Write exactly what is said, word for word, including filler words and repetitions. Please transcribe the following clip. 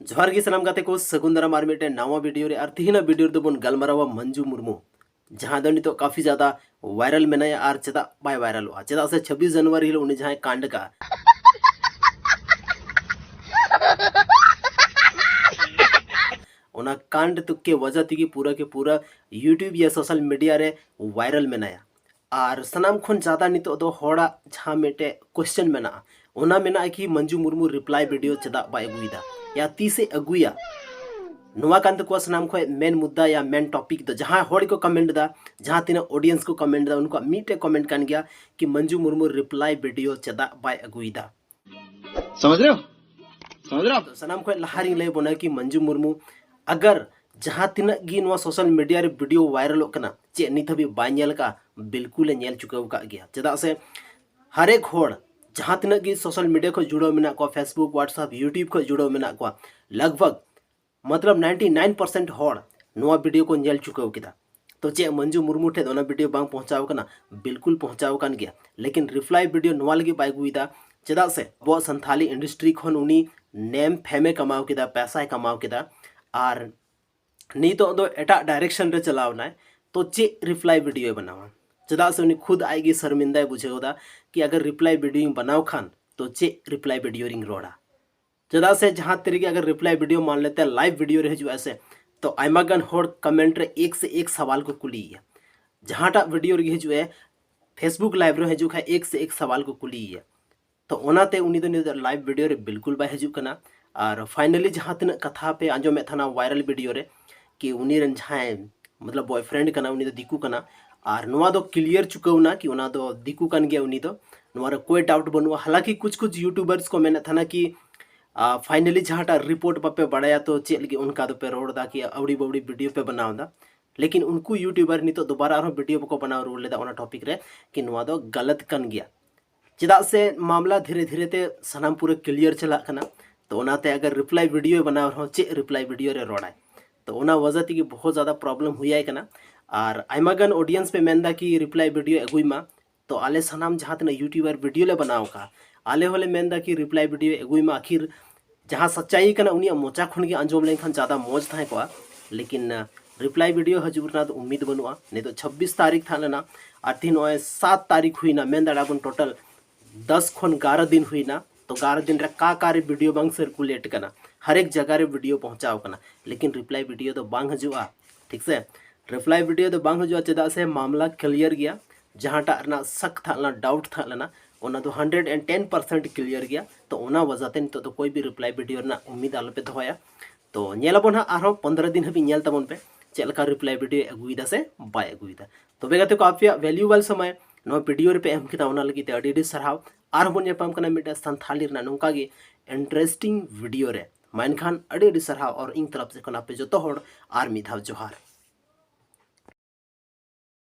ᱡᱚᱦᱟᱨ ᱜᱮ ᱥᱟᱱᱟᱢ ᱜᱟᱛᱮ ᱠᱚ, ᱥᱟᱹᱜᱩᱱ ᱫᱟᱨᱟᱢ ᱟᱨ ᱢᱤᱫᱴᱮᱱ ᱱᱟᱣᱟ ᱵᱷᱤᱰᱤᱭᱳ ᱨᱮ᱾ ᱟᱨ ᱛᱤᱦᱤᱧᱟᱜ ᱵᱷᱤᱰᱤᱭᱳ ᱨᱮᱫᱚ ᱵᱚᱱ ᱜᱟᱞᱢᱟᱨᱟᱣᱟ ᱢᱚᱧᱡᱩ ᱢᱩᱨᱢᱩ, ᱡᱟᱦᱟᱸ ᱫᱚ ᱱᱤᱛᱚᱜ ᱠᱟᱯᱷᱤ ᱡᱟᱫᱟ ᱵᱷᱟᱭᱨᱟᱞ ᱢᱮᱱᱟᱭᱟ᱾ ᱟᱨ ᱪᱮᱫᱟᱜ ᱵᱟᱭ ᱵᱷᱟᱭᱨᱟᱞᱚᱜᱼᱟ? ᱪᱮᱫᱟᱜ ᱥᱮ ᱪᱷᱟᱵᱵᱤᱥ ᱡᱟᱱᱩᱣᱟᱨᱤ ᱦᱤᱞᱳᱜ ᱩᱱᱤ ᱡᱟᱦᱟᱸᱭ ᱠᱟᱸᱰ ᱠᱟᱜᱼᱟ, ᱚᱱᱟ ᱠᱟᱸᱰ ᱛᱩᱠ ᱠᱮ ᱣᱟᱡᱟ ᱛᱮᱜᱮ ᱯᱩᱨᱟᱹ ᱠᱮ ᱯᱩᱨᱟᱹ YouTube ᱭᱟ ᱥᱳᱥᱟᱞ ᱢᱤᱰᱤᱭᱟ ᱨᱮ ᱵᱷᱟᱭᱨᱟᱞ ᱢᱮᱱᱟᱭᱟ᱾ ᱟᱨ ᱥᱟᱱᱟᱢ ᱠᱷᱚᱱ ᱡᱟᱫᱟ ᱱᱤᱛᱚᱜ ᱫᱚ ᱦᱚᱲᱟᱜ ᱡᱟᱦᱟᱸ ᱢᱤᱫᱴᱮᱡ ᱠᱚᱥᱪᱮᱱ ᱢᱮᱱᱟᱜᱼᱟ, ᱚᱱᱟ ᱢᱮᱱᱟᱜᱼᱟ ᱠᱤ ᱢᱚᱧᱡᱩ ᱢᱩᱨᱢᱩ ᱨᱤᱯᱞᱟᱭ ᱵᱷᱤᱰᱤᱭᱳ ᱪᱮᱫᱟᱜ ᱵᱟᱭ ᱟᱹᱜᱩᱭᱮᱫᱟ, ᱭᱟ ᱛᱤᱥᱮ ᱟᱹᱜᱩᱭᱟ? ᱱᱚᱣᱟ ᱠᱟᱱ ᱛᱟᱠᱚᱣᱟ ᱥᱟᱱᱟᱢ ᱠᱷᱚᱱ ᱢᱮᱱ ᱢᱩᱫᱽᱫᱟ ᱭᱟ ᱢᱮᱱ ᱴᱚᱯᱤᱠ ᱫᱚ᱾ ᱡᱟᱦᱟᱸᱭ ᱦᱚᱲ ᱠᱚ ᱠᱚᱢᱮᱱᱴ ᱮᱫᱟ, ᱡᱟᱦᱟᱸ ᱛᱤᱱᱟᱹᱜ ᱚᱰᱤᱭᱮᱱᱥ ᱠᱚ ᱠᱚᱢᱮᱱᱴ ᱮᱫᱟ, ᱩᱱᱠᱩᱣᱟᱜ ᱢᱤᱫᱴᱮᱡ ᱠᱚᱢᱮᱱᱴ ᱠᱟᱱ ᱜᱮᱭᱟ ᱠᱤ ᱢᱚᱧᱡᱩ ᱢᱩᱨᱢᱩ ᱨᱤᱯᱞᱟᱭ ᱵᱷᱤᱰᱤᱭᱳ ᱪᱮᱫᱟᱜ ᱵᱟᱭ ᱟᱹᱜᱩᱭᱮᱫᱟ? समझ रहे हो? समझ रहे हो आप? ᱛᱚ ᱥᱟᱱᱟᱢ ᱠᱷᱚᱱ ᱞᱟᱦᱟ ᱨᱤᱧ ᱞᱟᱹᱭ ᱵᱚᱱᱟ ᱠᱤ ᱢᱚᱧᱡᱩ ᱢᱩᱨᱢᱩ ᱟᱜᱟᱨ ᱡᱟᱦᱟᱸ ᱛᱤᱱᱟᱹᱜ ᱜᱮ ᱱᱚᱣᱟ ᱥᱳᱥᱟᱞ ᱢᱤᱰᱤᱭᱟ ᱨᱮ ᱵᱷᱤᱰᱤᱭᱳ ᱵᱷᱟᱭᱨᱟᱞᱚᱜ ᱠᱟᱱᱟ, ᱪᱮᱫ ᱱᱤᱛ ᱦᱟᱹᱵᱤᱡ ᱵᱟᱭ ᱧᱮᱞ ᱠᱟᱜᱼᱟ? ᱵᱤᱞᱠᱩᱞᱮ ᱧᱮᱞ ᱪᱩᱠᱟᱹᱣ ᱠᱟᱜ ᱜᱮᱭᱟ᱾ ᱪᱮᱫᱟᱜ ᱥᱮ ᱦᱟᱨᱮᱠ ᱦᱚᱲ ᱡᱟᱦᱟᱸ ᱛᱤᱱᱟᱹᱜ ᱜᱮ ᱥᱳᱥᱟᱞ ᱢᱤᱰᱤᱭᱟ ᱠᱷᱚᱱ ᱡᱩᱲᱟᱹᱣ ᱢᱮᱱᱟᱜ ᱠᱚᱣᱟ, Facebook, WhatsApp, YouTube ᱠᱷᱚᱱ ᱡᱩᱲᱟᱹᱣ ᱢᱮᱱᱟᱜ ᱠᱚᱣᱟ, ᱞᱟᱜᱽ ᱵᱷᱟᱜᱽ ᱢᱚᱛᱞᱚᱵ ninety nine percent ᱦᱚᱲ ᱱᱚᱣᱟ ᱵᱷᱤᱰᱤᱭᱳ ᱠᱚ ᱧᱮᱞ ᱪᱩᱠᱟᱹᱣ ᱠᱮᱫᱟ᱾ ᱛᱚ ᱪᱮᱫ ᱢᱚᱧᱡᱩ ᱢᱩᱨᱢᱩ ᱴᱷᱮᱱ ᱚᱱᱟ ᱵᱷᱤᱰᱤᱭᱳ ᱵᱟᱝ ᱯᱚᱦᱪᱟᱣ ᱠᱟᱱᱟ? ᱵᱤᱞᱠᱩᱞ ᱯᱚᱦᱪᱟᱣ ᱠᱟᱱ ᱜᱮᱭᱟ, ᱞᱮᱠᱤᱱ ᱨᱤᱯᱞᱟᱭ ᱵᱷᱤᱰᱤᱭᱳ ᱱᱚᱣᱟ ᱞᱟᱹᱜᱤᱫ ᱵᱟᱭ ᱟᱹᱜᱩᱭᱮᱫᱟ᱾ ᱪᱮᱫᱟᱜ ᱥᱮ ᱟᱵᱚᱣᱟᱜ ᱥᱟᱱᱛᱷᱟᱞᱤ ᱤᱱᱰᱟᱥᱴᱨᱤ ᱠᱷᱚᱱ ᱩᱱᱤ ᱱᱮᱢ ᱯᱷᱮᱢᱮ ᱠᱟᱢᱟᱣ ᱠᱮᱫᱟ, ᱯᱮᱥᱟᱭ ᱠᱟᱢᱟᱣ ᱠᱮᱫᱟ, ᱟᱨ ᱱᱤᱛᱚᱜ ᱫᱚ ᱮᱴᱟᱜ ᱰᱟᱭᱨᱮᱠᱥᱚᱱ ᱨᱮ ᱪᱟᱞᱟᱣ ᱮᱱᱟᱭ᱾ ᱛᱚ ᱪᱮᱫ ᱨᱤᱯᱞᱟᱭ ᱵᱷᱤᱰᱤᱭᱳᱭ ᱵᱮᱱᱟᱣᱟ? ᱪᱮᱫᱟᱜ ᱥᱮ ᱩᱱᱤ ᱠᱷᱩᱫ ᱟᱡ ᱜᱮ ᱥᱚᱨᱢᱤᱱᱫᱟᱭ ᱵᱩᱡᱷᱟᱹᱣ ᱮᱫᱟ ᱠᱤ ᱟᱜᱟᱨ ᱨᱤᱯᱞᱟᱭ ᱵᱷᱤᱰᱤᱭᱳᱧ ᱵᱮᱱᱟᱣ ᱠᱷᱟᱱ ᱛᱚ ᱪᱮᱫ ᱨᱤᱯᱞᱟᱭ ᱵᱷᱤᱰᱤᱭᱳ ᱨᱤᱧ ᱨᱚᱲᱟ? ᱪᱮᱫᱟᱜ ᱥᱮ ᱡᱟᱦᱟᱸ ᱛᱤᱨᱮᱜᱮ ᱟᱜᱟᱨ ᱨᱤᱯᱞᱟᱭ ᱵᱷᱤᱰᱤᱭᱳ ᱢᱟᱱ ᱞᱮᱛᱮ ᱞᱟᱭᱤᱵᱷ ᱵᱷᱤᱰᱤᱭᱳ ᱨᱮ ᱦᱤᱡᱩᱜᱼᱟ ᱥᱮ, ᱛᱚ ᱟᱭᱢᱟ ᱜᱟᱱ ᱦᱚᱲ ᱠᱚᱢᱮᱱᱴ ᱨᱮ ᱮᱠ ᱥᱮ ᱮᱠ ᱥᱟᱣᱟᱞ ᱠᱚ ᱠᱩᱞᱤᱭᱮᱭᱟ᱾ ᱡᱟᱦᱟᱸᱴᱟᱜ ᱵᱷᱤᱰᱤᱭᱳ ᱨᱮᱜᱮ ᱦᱤᱡᱩᱜᱼᱟ, Facebook ᱞᱟᱭᱤᱵᱷ ᱨᱮ ᱦᱤᱡᱩᱜ ᱠᱷᱟᱡ ᱮᱠ ᱥᱮ ᱮᱠ ᱥᱟᱣᱟᱞ ᱠᱚ ᱠᱩᱞᱤᱭᱮᱭᱟ᱾ ᱛᱚ ᱚᱱᱟᱛᱮ ᱩᱱᱤ ᱫᱚ ᱱᱤᱛᱚᱜ ᱞᱟᱭᱤᱵᱷ ᱵᱷᱤᱰᱤᱭᱳ ᱨᱮ ᱵᱤᱞᱠᱩᱞ ᱵᱟᱭ ᱦᱤᱡᱩᱜ ᱠᱟᱱᱟ᱾ ᱟᱨ ᱯᱷᱟᱭᱱᱟᱞᱤ ᱡᱟᱦᱟᱸ ᱛᱤᱱᱟᱹᱜ ᱠᱟᱛᱷᱟ ᱯᱮ ᱟᱸᱡᱚᱢᱮᱫ ᱛᱟᱦᱮᱱᱟ ᱵᱷᱟᱭᱨᱟᱞ ᱵᱷᱤᱰᱤᱭᱳ ᱨᱮ ᱠᱤ ᱩᱱᱤ ᱨᱮᱱ ᱡᱟᱦᱟᱸᱭ ᱢᱚᱛᱞᱚᱵ ᱵᱚᱭᱯᱷᱨᱮᱱᱰ ᱠᱟᱱᱟ, ᱩᱱᱤ ᱫᱚ ᱫᱤᱠᱩ ᱠᱟᱱᱟ, ᱟᱨ ᱱᱚᱣᱟ ᱫᱚ ᱠᱞᱤᱭᱟᱨ ᱪᱩᱠᱟᱹᱣ ᱮᱱᱟ ᱠᱤ ᱚᱱᱟ ᱫᱚ ᱫᱤᱠᱩ ᱠᱟᱱ ᱜᱮᱭᱟ ᱩᱱᱤ ᱫᱚ, ᱱᱚᱣᱟ ᱨᱮ ᱠᱳᱭ ᱰᱟᱣᱩᱴ ᱵᱟᱹᱱᱩᱜᱼᱟ᱾ ᱦᱟᱞᱟᱸᱠᱤ ᱠᱩᱪ ᱠᱩᱪ ᱭᱩᱴᱩᱵᱟᱨᱥ ᱠᱚ ᱢᱮᱱᱮᱫ ᱛᱟᱦᱮᱱᱟ ᱠᱤ ᱯᱷᱟᱭᱱᱟᱞᱤ ᱡᱟᱦᱟᱸᱴᱟᱜ ᱨᱤᱯᱳᱨᱴ ᱵᱟᱯᱮ ᱵᱟᱲᱟᱭᱟ, ᱛᱚ ᱪᱮᱫ ᱞᱟᱹᱜᱤᱫ ᱚᱱᱠᱟ ᱫᱚᱯᱮ ᱨᱚᱲ ᱮᱫᱟ ᱠᱤ ᱟᱹᱣᱲᱤ ᱵᱟᱹᱣᱲᱤ ᱵᱷᱤᱰᱤᱭᱳ ᱯᱮ ᱵᱮᱱᱟᱣ ᱮᱫᱟ? ᱞᱮᱠᱤᱱ ᱩᱱᱠᱩ ᱭᱩᱴᱩᱵᱟᱨ ᱱᱤᱛᱚᱜ ᱫᱚᱵᱟᱨᱟ ᱟᱨᱦᱚᱸ ᱵᱷᱤᱰᱤᱭᱳ ᱵᱟᱠᱚ ᱵᱮᱱᱟᱣ ᱨᱩᱣᱟᱹᱲ ᱞᱮᱫᱟ ᱚᱱᱟ ᱴᱚᱯᱤᱠ ᱨᱮ ᱠᱤ ᱱᱚᱣᱟ ᱫᱚ ᱜᱟᱞᱟᱛ ᱠᱟᱱ ᱜᱮᱭᱟ᱾ ᱪᱮᱫᱟᱜ ᱥᱮ ᱢᱟᱢᱞᱟ ᱫᱷᱤᱨᱮ ᱫᱷᱤᱨᱮ ᱛᱮ ᱥᱟᱱᱟᱢ ᱯᱩᱨᱟᱹ ᱠᱞᱤᱭᱟᱨ ᱪᱟᱞᱟᱜ ᱠᱟᱱᱟ᱾ ᱛᱚ ᱚᱱᱟᱛᱮ ᱟᱜᱟᱨ ᱨᱤᱯᱞᱟᱭ ᱵᱷᱤᱰᱤᱭᱳ ᱵᱮᱱᱟᱣ ᱨᱮᱦᱚᱸ ᱪᱮᱫ ᱨᱤᱯᱞᱟᱭ ᱵᱷᱤᱰᱤᱭᱳ ᱨᱮ ᱨᱚᱲᱟᱭ? ᱛᱚ ᱚᱱᱟ ᱣᱟᱡᱟ ᱛᱮᱜᱮ ᱵᱚᱦᱩᱛ ᱡᱟᱫᱟ ᱯᱨᱚᱵᱞᱮᱢ ᱦᱩᱭᱟᱭ ᱠᱟᱱᱟ᱾ ᱟᱨ ᱟᱭᱢᱟ ᱜᱟᱱ ᱚᱰᱤᱭᱮᱱᱥ ᱯᱮ ᱢᱮᱱᱫᱟ ᱠᱤ ᱨᱤᱯᱞᱟᱭ ᱵᱷᱤᱰᱤᱭᱳ ᱟᱹᱜᱩᱭ ᱢᱟ᱾ ᱛᱚ ᱟᱞᱮ ᱥᱟᱱᱟᱢ ᱡᱟᱦᱟᱸ ᱛᱤᱱᱟᱹᱜ ᱭᱩᱴᱩᱵᱟᱨ ᱵᱷᱤᱰᱤᱭᱳ ᱞᱮ ᱵᱮᱱᱟᱣ ᱟᱠᱟᱫᱼᱟ, ᱟᱞᱮ ᱦᱚᱸᱞᱮ ᱢᱮᱱᱫᱟ ᱠᱤ ᱨᱤᱯᱞᱟᱭ ᱵᱷᱤᱰᱤᱭᱳ ᱟᱹᱜᱩᱭ ᱢᱟ, ᱟᱹᱠᱷᱤᱨ ᱡᱟᱦᱟᱸ ᱥᱟᱪᱟᱭᱤ ᱠᱟᱱᱟ ᱩᱱᱤᱭᱟᱜ ᱢᱚᱪᱟ ᱠᱷᱚᱱ ᱜᱮ ᱟᱸᱡᱚᱢ ᱞᱮᱱᱠᱷᱟᱱ ᱡᱟᱫᱟ ᱢᱚᱡᱽ ᱛᱟᱦᱮᱸ ᱠᱚᱜᱼᱟ᱾ ᱞᱮᱠᱤᱱ ᱨᱤᱯᱞᱟᱭ ᱵᱷᱤᱰᱤᱭᱳ ᱦᱤᱡᱩᱜ ᱨᱮᱱᱟᱜ ᱫᱚ ᱩᱢᱤᱫ ᱵᱟᱹᱱᱩᱜᱼᱟ᱾ ᱱᱤᱛᱚᱜ ᱪᱷᱟᱵᱵᱤᱥ ᱛᱟᱹᱨᱤᱠᱷ ᱛᱟᱦᱮᱸ ᱞᱮᱱᱟ, ᱟᱨ ᱛᱤᱦᱤᱧ ᱱᱚᱜᱼᱚᱭ ᱥᱟᱛ ᱛᱟᱹᱨᱤᱠᱷ ᱦᱩᱭᱱᱟ, ᱢᱮᱱ ᱫᱟᱲᱮᱭᱟᱜᱼᱟ ᱵᱚᱱ ᱴᱳᱴᱟᱞ ᱫᱚᱥ ᱠᱷᱚᱱ ᱮᱜᱟᱨᱚ ᱫᱤᱱ ᱦᱩᱭᱱᱟ᱾ ᱛᱚ ᱮᱜᱟᱨᱚ ᱫᱤᱱ ᱨᱮ ᱚᱠᱟ ᱚᱠᱟ ᱨᱮ ᱵᱷᱤᱰᱤᱭᱳ ᱵᱟᱝ ᱥᱟᱨᱠᱩᱞᱮᱴ ᱠᱟᱱᱟ, ᱦᱟᱨ ᱮᱠ ᱡᱟᱭᱜᱟ ᱨᱮ ᱵᱷᱤᱰᱤᱭᱳ ᱯᱚᱦᱚᱸᱪᱟᱣ ᱠᱟᱱᱟ, ᱞᱮᱠᱤᱱ ᱨᱤᱯᱞᱟᱭ ᱵᱷᱤᱰᱤᱭᱳ ᱫᱚ ᱵᱟᱝ ᱦᱤᱡᱩᱜᱼᱟ᱾ ᱴᱷᱤᱠ ᱥᱮ, ᱨᱤᱯᱞᱟᱭ ᱵᱷᱤᱰᱤᱭᱳ ᱫᱚ ᱵᱟᱝ ᱦᱤᱡᱩᱜᱼᱟ᱾ ᱪᱮᱫᱟᱜ ᱥᱮ ᱢᱟᱢᱞᱟ ᱠᱞᱤᱭᱟᱨ ᱜᱮᱭᱟ, ᱡᱟᱦᱟᱸᱴᱟᱜ ᱨᱮᱱᱟᱜ ᱥᱟᱠ ᱛᱟᱦᱮᱸ ᱞᱮᱱᱟ, ᱰᱟᱣᱩᱴ ᱛᱟᱦᱮᱸ ᱞᱮᱱᱟ, ᱚᱱᱟ ᱫᱚ hundred and ten percent clear ᱜᱮᱭᱟ᱾ ᱛᱚ ᱚᱱᱟ ᱣᱟᱡᱟᱛᱮ ᱱᱤᱛᱚᱜ ᱫᱚ ᱠᱚᱭ ᱵᱷᱤ ᱨᱤᱯᱞᱟᱭ ᱵᱷᱤᱰᱤᱭᱳ ᱨᱮᱱᱟᱜ ᱩᱢᱤᱫ ᱟᱞᱚᱯᱮ ᱫᱚᱦᱚᱭᱟ᱾ ᱛᱚ ᱧᱮᱞ ᱟᱵᱚᱱ ᱦᱟᱸᱜ ᱟᱨᱦᱚᱸ ᱯᱚᱱᱫᱽᱨᱚ ᱫᱤᱱ ᱦᱟᱹᱵᱤᱡ ᱧᱮᱞ ᱛᱟᱵᱚᱱ ᱯᱮ ᱪᱮᱫ ᱞᱮᱠᱟ ᱨᱤᱯᱞᱟᱭ ᱵᱷᱤᱰᱤᱭᱳ ᱟᱹᱜᱩᱭᱮᱫᱟ ᱥᱮ ᱵᱟᱭ ᱟᱹᱜᱩᱭᱮᱫᱟ᱾ ᱛᱚᱵᱮ ᱜᱟᱛᱮ ᱠᱚ, ᱟᱯᱮᱭᱟᱜ ᱵᱷᱮᱞᱩᱭᱮᱵᱚᱞ ᱥᱚᱢᱚᱭ ᱱᱚᱣᱟ ᱵᱷᱤᱰᱤᱭᱳ ᱨᱮᱯᱮ ᱮᱢ ᱠᱮᱫᱟ, ᱚᱱᱟ ᱞᱟᱹᱜᱤᱫ ᱛᱮ ᱟᱹᱰᱤ ᱟᱹᱰᱤ ᱥᱟᱨᱦᱟᱣ᱾ ᱟᱨᱦᱚᱸ ᱵᱚᱱ ᱧᱟᱯᱟᱢ ᱠᱟᱱᱟ ᱢᱤᱫᱴᱟᱝ ᱥᱟᱱᱛᱷᱟᱞᱤ ᱨᱮᱱᱟᱜ ᱱᱚᱝᱠᱟ ᱜᱮ ᱤᱱᱴᱟᱨᱮᱥᱴᱤᱝ ᱵᱷᱤᱰᱤᱭᱳ ᱨᱮ᱾ ᱢᱟ ᱮᱱᱠᱷᱟᱱ ᱟᱹᱰᱤ ᱟᱹᱰᱤ ᱥᱟᱨᱦᱟᱣ ᱟᱨ ᱤᱧ ᱛᱚᱨᱚᱯ ᱥᱮᱫ ᱠᱷᱚᱱ ᱟᱯᱮ ᱡᱚᱛᱚ ᱦᱚᱲ ᱟᱨ ᱢᱤᱫ ᱫᱷᱟᱣ ᱡᱚᱦᱟᱨ᱾